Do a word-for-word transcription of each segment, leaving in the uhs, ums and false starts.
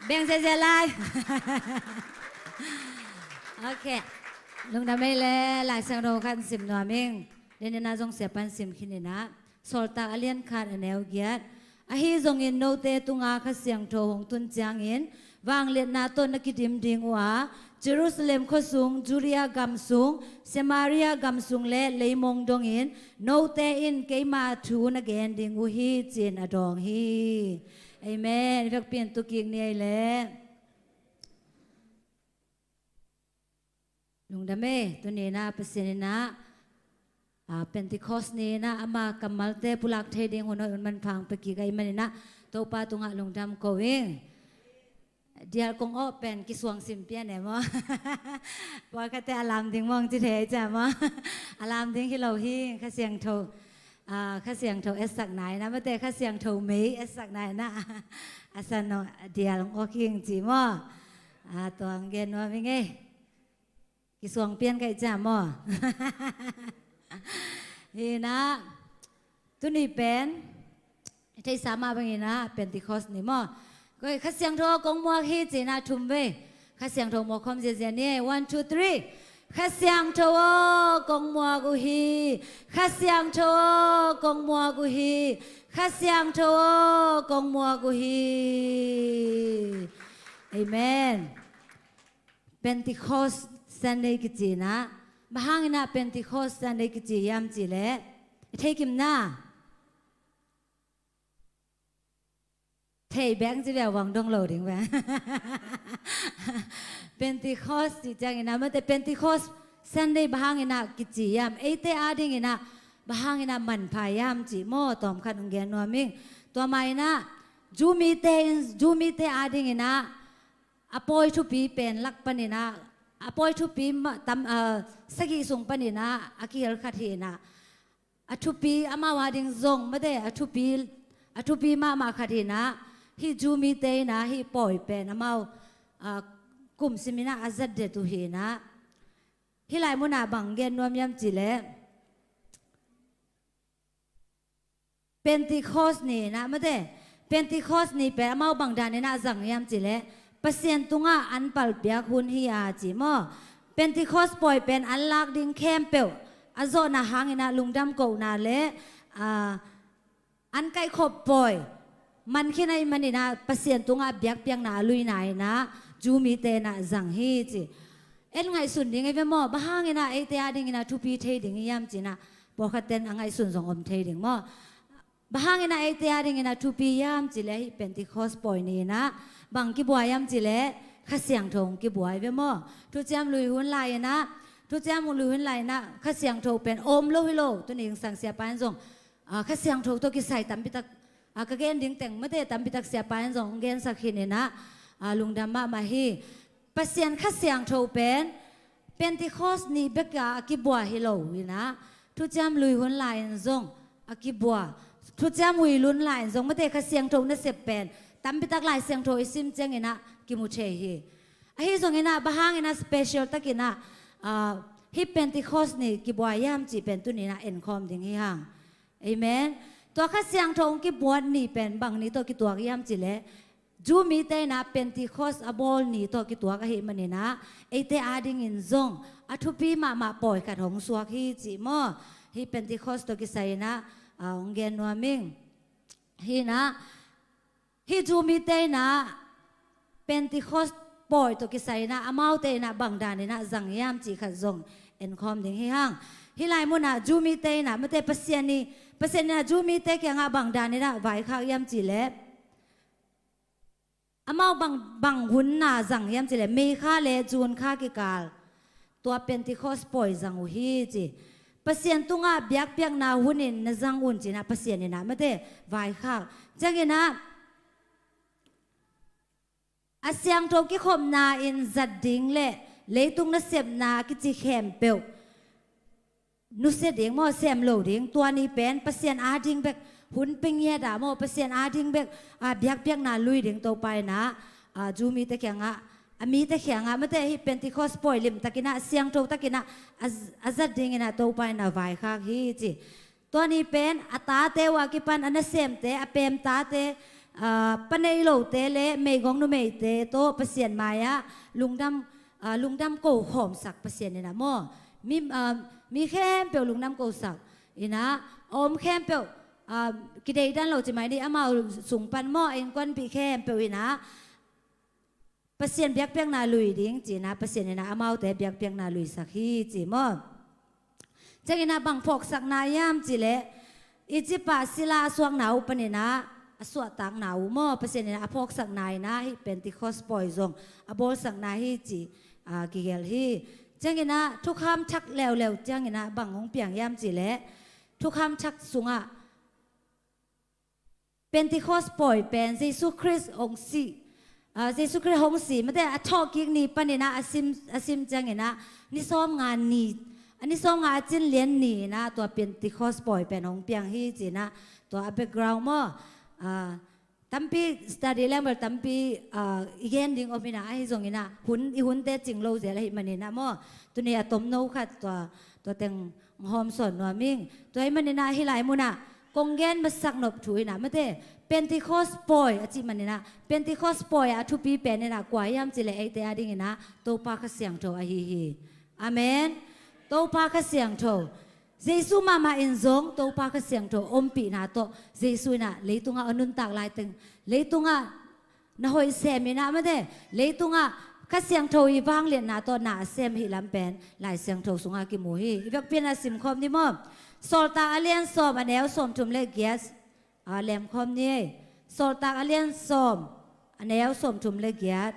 Beng ziazia lai. Ok. Lungdam ei le, Lai Siangtho khat sim nuam ing. Denena zong siapa in sim khin inah, Sawltak a lian khat a neu giat. Ahi zongin note tunga Kha Siangtho hong tun ciangin vangliatna tawh na kidim ding uh a, Jerusalem khuasung, Judea gamsung, Samaria gamsung le leimong dongin note in keima thu na gen ding uh hi, ci-in a dawng hi. Amen. Vekpi in tu kik ni ei le. Lungdam ei, tuni inah Pasian inah, ah, Pentecost ni inah ama kammalte pulak thei ding hun hoih hun manpha hong pia kik ahih man inah Topa tungah lungdam ko ing. Dial kong awh pen kisuang sim pian e maw. Pawlkhatte a lam ding mawng ci thei cia maw. A lam ding hi lo hi, Kha Siangtho, ah, Kha Siangtho etsakna inah, mate Kha Siangtho mei etsakna inah. A san no dial kong awh king ci maw. Ah, tua hong gen nuam ing ei. Kisuang pian ka hih ciang maw. Hi inah, tuni pen i theihsa mah bang inah Pentecost ni maw. Koi, Kha Siangtho kong muak hi ci inah thum vei. Kha Siangtho muak khawm ziazia ni. One, two, three. Kha Siangtho aw kong muak uh hi. Kha Siangtho aw kong muak uh hi. Kha Siangtho aw kong muak uh hi. Amen. Pentecost Sunday kici inah, bang hang inah Pentecost Sunday kici hiam cih leh, i thei kim na? Thei beng ci beng, vang dong lo ding beng. Pentecost cih ciang inah, mate Pentecost Sunday bang hang inah kici hiam, eite ading inah bang hang inah manpha hiam cih maw, tawmkhat hong gen nuam ing. Tua mah inah Jew mite in, Jew mite ading inah a pawi thupi pen lak pan inah, a pawi thupi ma-, tam, ah, sagih sung pan inah a kihel khat hi inah, a thupi amau ading zong, mate a thupi, a thupi mahmah khat hi inah, hih Jew mite inah hih pawi pen amau, ah, kum sim inah a zat det uh hi inah. Hih lai munah bang gen nuam hiam cih leh, Pentecost ni inah, mate Pentecost ni pen amau bang dan inah zang hiam cih leh, Pasian tungah an palpiak hun hi a ci maw. Pentecost pawi pen an lak ding khempeuh a zawhna hang inah lungdam kohna le, ah, an kaihkhop pawi man khin ahih man inah Pasian tungah biakpiakna a luina inah Jew mite inah zang hi ci. En ngaihsun ding ei ve maw, bang hang inah eite ading inah thupi thei ding hiam ci inah, pawlkhat ten a ngaihsun zong om thei ding maw. Bang hang inah eite ading inah thupi hiam cih leh, hih Pentecost pawi ni inah bang kibua hiam cih leh, Kha Siangtho hong kibua ei ve maw. Thuciam Lui hun lai inah, Thuciam Lui hun lai inah Kha Siangtho pen om lo hi lo, tuni hong sang siapa in zong, ah, Kha Siangtho tawh kisai tampi tak, ah, ka gen ding teng, mate tampi tak siapa in zong hong gensak khin inah, ah, lungdam mahmah hi. Pasian Kha Siangtho pen Pentecost ni bek a kibua hi lo inah, Thuciam Lui hun lai in zong a kibua. Thuciam Uilun lai in zong, mate Kha Siangtho nasep pen tampi tak Lai Siangtho i sim ciang inah kimu thei hi. Ahi zong inah bang hang inah special tak inah, ah, hih Pentecost ni kibua hiam cih pen tuni inah enkhawm ding hi hang. Amen. Tua Kha Siangtho hong kibuat ni pen bang ni tawh kituak hiam cih leh, Jew mite inah Pentecost a bawl ni tawh kituak ahih man inah, eite ading in zong a thupi mahmah pawi khat hong suak hi ci maw. Hih Pentecost tawh kisai inah, ah, hong gen nuam ing. Hi inah, hih Jew mite inah Pentecost pawi tawh kisai inah amaute inah bang dan inah zang hiam cih khat zong enkhawm ding hi hang. Hih lai munah Jew mite inah, mate Pasian ni, Pasian inah Jew mite kiangah bang dan inah vaikhak hiam cih leh, amau bang, bang hun na zang hiam cih leh, May kha le June kha kikal, tua Pentecost pawi zang uh hi ci. Pasian tungah biakpiakna hun in na zang un ci inah Pasian inah, mate vaikhak. Ciang inah a siangtho kikhopna in zat ding le leitung nasepna kici khempeuh nusia ding maw, sem lo ding. Tua ni pen Pasian ading bek hun pia ngiat a maw, Pasian ading bek, ah, biakpiakna lui ding Topa inah, ah, Jew mite kiangah, a mite kiangah, mate hih Pentecost pawi limtak inah, siangtho tak inah a z-, a zat ding inah Topa inah vaikhak hi ci. Tua ni pen a tate uh a kipan a nasemte, a pem tate, Aa, pa nei lote le meigong numeite tawh Pasian mai-ah lungdam, aa, lungdam ko khawmsak Pasian in ah maw, mi, aa, mi khempeuh lungdam kosak in ah, a om khempeuh, aa, kideihdan lo ci mai ni, amau sung pan maw, a innkuanpih khempeuh in ah Pasian biakpiakna lui ding ci-in ah, Pasian in ah amaute biakpiakna luisak hi ci maw. Ciangin ah bang phawksakna hiam cih leh, Egypt ah sila a suakna uh panin ah a suahtakna uh maw, Pasian in ah a phawksakna in ah hih Pentecost pawi zong a bawlsakna hi ci, aa, kigelh hi. Ciangin ah thukham thak leuleu ciangin ah bang hong piang hiam cih leh, thukham thak sungah Pentecost pawi pen Jesu Khrist hong si, aa, Jesu Khrist hong si, mate, a thawhkik ni panin ah a sim, a sim ciangin ah ni sawmnga ni, a ni sawmnga a cin lian ni in ah tua Pentecost pawi pen hong piang hi ci-in ah, tua a background maw, aa, tampi study leng bel tampi, aa, i gen ding om in ah, ahi zongin ah hun, i hunte cing lo zel ahih manin ah maw, tuni a tomno khat tua, tua teng hong hawm sawn nuam ing. Tua ahih manin ah hih lai munah kong gen masak nop thu in ah, mate, Pentecost pawi a cih manin ah, Pentecost pawi ah a thupi pen in ah kua hiam cih leh, eite a dingin ah Topa Kha Siangtho ahi hi. Amen. Topa Kha Siangtho. Jesu mahmah in zong Topa Kha Siangtho ompihna tawh, Jesu in ah leitungah a nuntak laiteng, leitungah na hoih sem in ah, mate, leitungah Kha Siangtho i vangliatna tawh na a sem ahih lam pen Lai Siangtho sungah kimu hi. I biakpiakna simkhawm ni maw. Sawltak a lian sawm, a neu sawmthum le giat, aa, lemkhawm ni. Sawltak a lian sawm, a neu sawmthum le giat.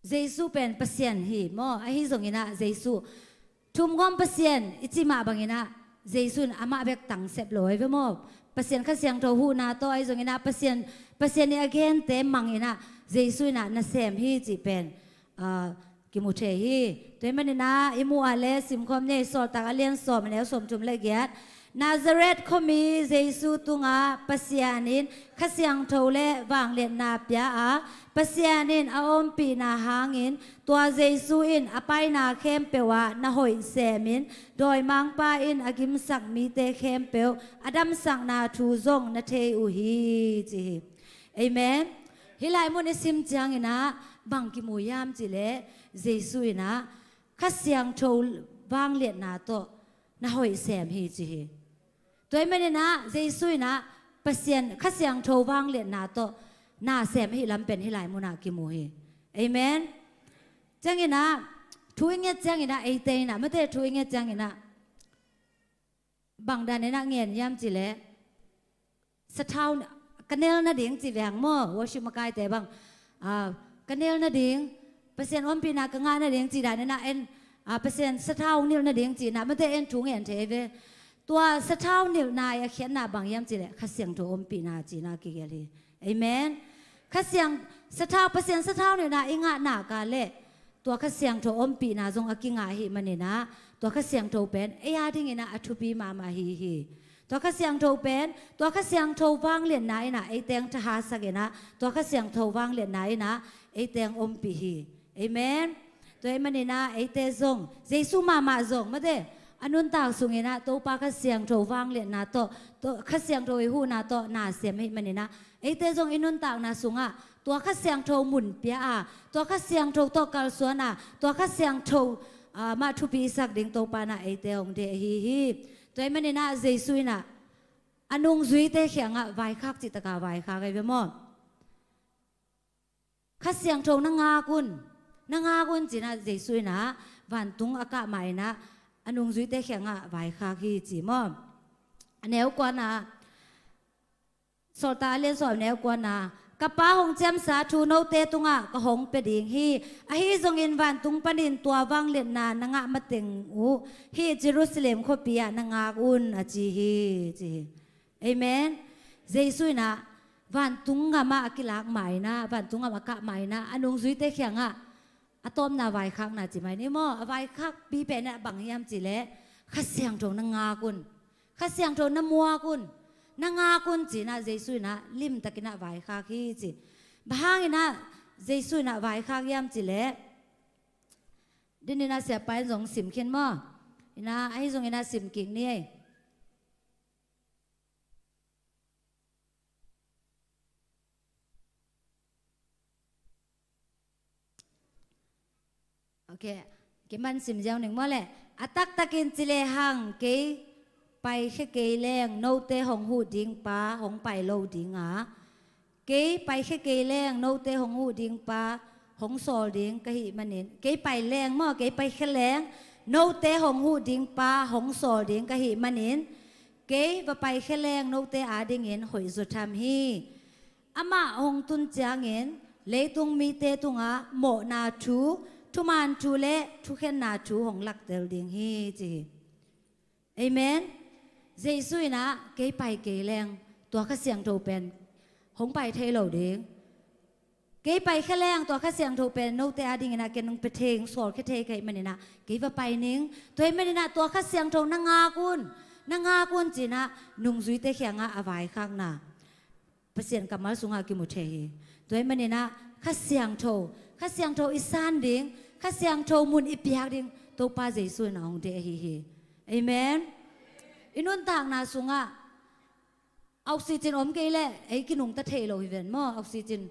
Jesu pen Pasian hi maw, ahi zongin ah Jesu, thumgawm Pasian i cih mah bangin ah Jesu in amah bek tangsep lo ahi ve maw. Pasian Kha Siangtho huhna tawh, ahi zongin ah Pasian, Pasian i a gente mang in ah Jesu in ah nasem hi cih pen, aa, kimu thei hi. Tua ahih manin ah i muh ah le simkhawm ni, Sawltak a lian sawm, a neu sawmthum le giat. Nazareth khuami Jesu tungah Pasian in Kha Siangtho le vangliatna pia a, Pasian in a ompihna hangin tua Jesu in a paina khempeuh ah na hoih sem in, dawimangpa in a gimsak mite khempeuh a damsakna thu zong na thei uh hi, ci hi. Amen. Hih lai mun i sim ciangin ah bang kimu hiam cih leh, Jesu in ah Kha Siangtho vangliatna tawh na hoih sem hi, ci hi. Tua ahih manin ah Jesu in ah Pasian Kha Siangtho vangliatna tawh na sem ahih lam pen hih lai munah kimu hi. Amen. Ciangin ah thu i nget ciangin ah, eite in ah, mate, thu i nget ciangin ah bang dan in ah ngen hiam cih leh, sathau ka nel nading ci veng maw, worship makaite bang, aa, ka nel nading, Pasian ompihna ka ngah nading ci dan in ah en, aa, Pasian sathau nilh nading ci in ah, mate, en thu ngen thei ve. Tua sathau nilhna i a khiatna bang hiam cih leh Kha Siangtho ompihna ci in ah kigelh hi. Amen. Kha Siang, sathau, Pasian sathau nilhna i ngah nak leh tua Kha Siangtho ompihna zong a kingah ahih manin ah, tua Kha Siangtho pen ei a dingin ah a thupi mahmah ahi hi. Tua Kha Siangtho pen, tua Kha Siangtho vangliatna in ah ei teng thahatsak in ah, tua Kha Siangtho vangliatna in ah ei teng ompih hi. Amen. Tua ahih manin ah eite zong, Jesu mahmah zong, mate, a nuntak sungin ah Topa Kha Siangtho vangliatna tawh, tawh, Kha Siangtho i huhna tawh na sem ahih manin ah, eite zong i nuntakna sungah tua Kha Siangtho mun pia a, tua Kha Siangtho tawh kalsuan a, tua Kha Siangtho, aa, mah thupi i sak ding Topa in ah eite hong deih ahi hi. Tua ahih manin ah Jesu in ah a nungzuite kiangah vaikhak cih takin vaikhak ahi ve maw. Kha Siangtho na ngak un, na ngak un ci in ah Jesu in ah vantung a kah mah in ah a nungzuite kiangah vaikhak hi, ci maw. A neu kuana, Sawltak a lian sawm, a neu kuana, ka Pa hong ciamsa thu note tungah ka hong pia ding hi. Ahi zongin vantung panin tua vangliatna na ngah mateng uh hih Jerusalem khuapi ah na ngak un, a ci hi, ci hi. Amen. Jesu in ah vantung gam ah a kilak mah in ah, vantung gam a kah mah in ah a nungzuite kiangah a tawpna vaikhakna ci mai ni maw. A vaikhakpi pen ah bang hiam cih leh, Kha Siangtho na ngak un, Kha Siangtho na muak un, na ngak un ci in ah Jesu in ah limtakin ah vaikhak hi, ci. Bang hangin ah Jesu in ah vaikhak hiam cih leh, dinin ah siapa in zong sim khin maw. Ina, ahi zong ina sim kik ni ei. Ok, kiman sim ziau ning maw le. A taktakin ci lehang kei paikhia kei leng note hong huh ding pa hong pai lo ding a, kei paikhia kei leng note hong huh ding pa hong sawl ding ka hih manin, kei pai leng maw, kei paikhia leng note hong huh ding pa hong sawl ding ka hih manin, kei va paikhia leng note adingin hoih zaw tham hi. Amah hong tun ciangin leitung mite tungah mawhna thu, thuman thu le thukhenna thu hong laktel ding hi, ci hi. Amen. Jesu inah kei pai kei leng tua Kha Siangtho pen hong pai thei lo ding. Kei paikhia leng tua Kha Siangtho pen note adinginah ken hong pia thei, hong sawlkhia thei ka hih maninah kei va pai ning. Tua hih maninah tua Kha Siangtho na ngak un, na ngak un cinah nungzuite kiangah a vaikhakna Pasian kammal sungah kimu thei hi. Tua hih maninah Kha Siangtho, Kha Siangtho i san ding, Kha Siangtho mun i piak ding Topa Jesu inah hong deih ahi hi. Amen. I nuntakna sungah oxygen om kei leh ei kinungta thei lo hi ven maw? Oxygen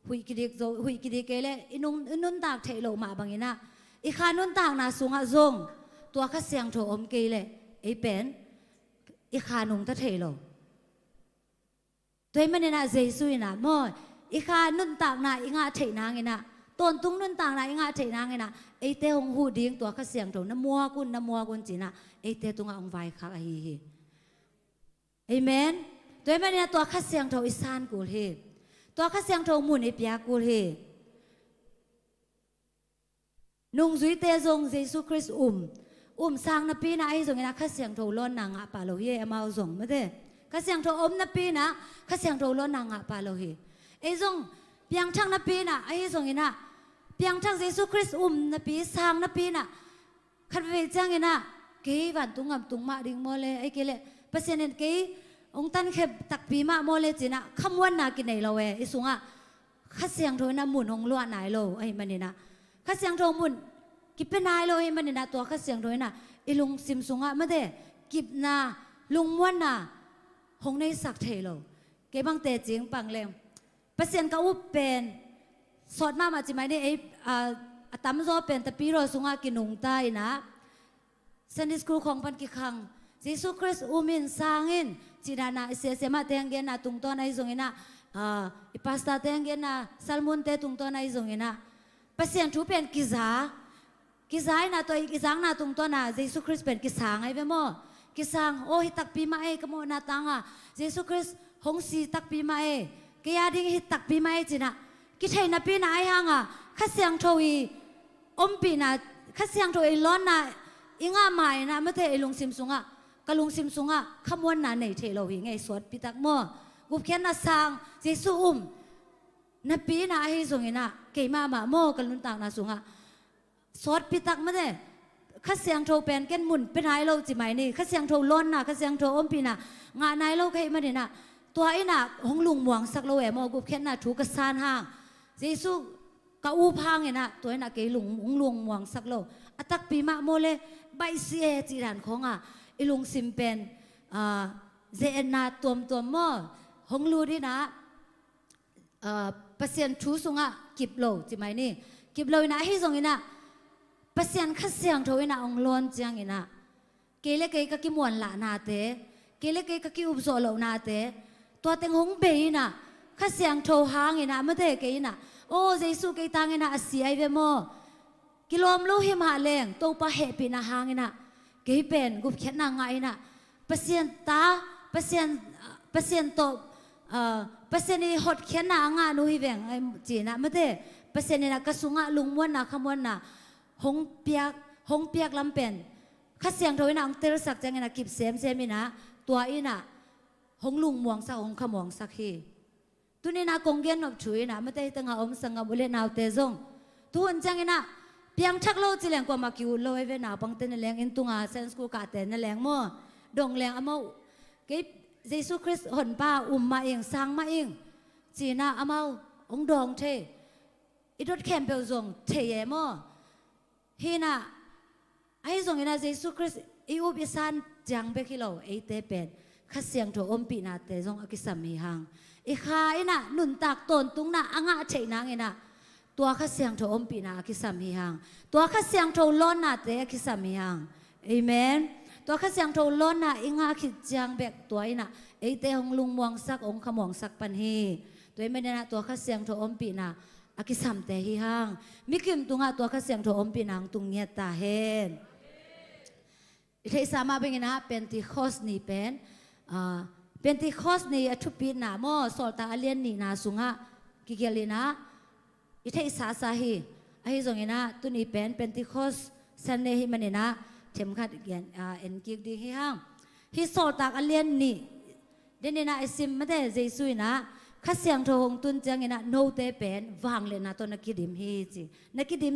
huih kidik zo, huih kidik kei leh i nung, i nuntak theih loh mah banginah i kha nuntakna sungah zong tua Kha Siangtho om kei leh ei pen i kha nungta thei lo. Tua hih maninah Jesu inah maw, i kha nuntakna i ngah theih nanginah, tawntung nuntakna i ngah theih nanginah eite hong huh ding tua Kha Siangtho na muak un, na muak un cinah eite tungah hong vaikhak ahi hi. Amen. Tua hih maninah tua Kha Siangtho i san kul hi. Tua Kha Siangtho mun i piak kul hi. Nungzuite zong Jesu Khrist um, um sang napi inah ahi zonginah Kha Siangtho lawnna ngah pah lo hi, amau zong mate. Kha Siangtho om napi inah Kha Siangtho lawnna ngah pah lo hi. Ei zong piangthak napi inah ahi zonginah, piangthak Jesu Khrist um napi, sang napi inah khatvei cianginah kei vantung gam tung mah ding maw le, ei kei leh Pasian in kei hong tankhia takpi mah maw le cinah khamuanna kinei lo e, i sungah Kha Siangtho inah mun hong luah nai lo ahi maninah, Kha Siangtho mun kipia nai lo ahi maninah tua Kha Siangtho inah i lungsim sungah mate kipna, lungmuanna hong neisak thei lo. Kei bang teci pang leng Pasian ka up pen sawt mahmah ci mai ni ei, a, a tamzaw pen tapidaw sungah kinungta inah Sunday school khawng pan kikhang, Jesu Khrist um in, sang in, cih dana i siasia mahte hong genna tungtawn ahi zonginah, a, i pastorte hong genna sermonte tungtawn ahi zonginah Pasian thu pen kiza, kiza inah tua i zakna tungtawna Jesu Khrist pen kisang ahi ve maw? Kisang, aw hi takpi mah ei, ka mawhna tanga Jesu Khrist hong si takpi mah ei, kei ading hi takpi mah ei cinah kithei napi inah ahi hanga Kha Siangtho i ompihna, Kha Siangtho i lawnna i ngah ma inah mate i lungsim sungah, ka lungsim sungah khamuanna nei thei lo hi ngei, suatpi tak maw? Gupkhiatna sang, Jesu um napi inah ahi zonginah kei mahmah maw ka nuntakna sungah suatpi tak mate. Kha Siangtho pen ken mun pia nai lo ci mai ni, Kha Siangtho lawnna, Kha Siangtho ompihna ngah nai lo ka hih maninah tua inah hong lungmuangsak lo e maw? Gupkhiatna thu ka san hang Jesu ka up hanginah tua inah kei lung, hong lungmuangsak lo. A takpi mah maw le, baih si e cih dan khawnga i lungsim pen, a, ze-etna tuamtuam maw hong lut inah, a, Pasian thu sungah kip lo ci mai ni. Kip lo inah ahi zonginah Pasian Kha Siangtho inah hong lawn cianginah kei le kei ka kimuanlahnate, kei le kei ka kiupzawh lohnate, tua teng hong bei inah Kha Siangtho hanginah mate kei inah, aw Jesu kei tanginah a si ahi ve maw? Kilawm lo hi mah leng Topa hehpihna hanginah kei pen gupkhiatna ngah inah Pasian ta, Pasian, Pasian tawh, a, Pasian i hotkhiatna a ngah nu hi veng, ai, cinah mate, Pasian inah ka sungah lungmuanna khamuanna hong piak, hong piak lam pen Kha Siangtho inah hong telsak cianginah kip semsem inah tua inah hong lungmuangsak, hong khamuangsak hi. Tuninah kong gennop thu inah mate, hi tengah om sanggam u le naute zong tuhun cianginah piangthak lo ci leng kuamah ki-ut lo ei ve, naupangte na leng, inn tunga Sunday school kahte na leng maw, dong leng amau kei Jesu Khrist honpa um mah ing, sang mah ing cinah amau hong dawng thei. I dot khempeuh zong thei e maw? Hinah Ahi zongin ah Jesu Khrist i up i san ciang bek hi lo, eite pen Kha Siangtho ompihnate zong a kisam hi hang. I kha in ah nuntak tawntungna a ngah theih nangin ah tua Kha Siangtho ompihna a kisam hi hang. Tua Kha Siangtho lawnnate a kisam hi hang. Amen. Tua Kha Siangtho lawnna i ngah khit ciang bek tua in ah eite hong lungmuangsak, hong khamuangsak pan hi. Tua ahih manin ah tua Kha Siangtho ompihna a kisamte hi hang. Mikim tungah tua Kha Siangtho ompihna hong tung ngiat ta hen. I theihsa mah bangin ah Pentecost ni pen, ah, Pentecost ni a thupitna maw, Sawltak a lian nihna sungah kigelh in ah i theihsasa hi. Ahi zongin ah tuni pen Pentecost Sunday ahih manin ah themkhat gen, ah, en kik ding hi hang. Hih Sawltak a lian nih den in ah i sim mate, Jesu in ah Kha Siangtho hong tun ciangin ah note pen vangliatna tawh na kidim hi ci. Na kidim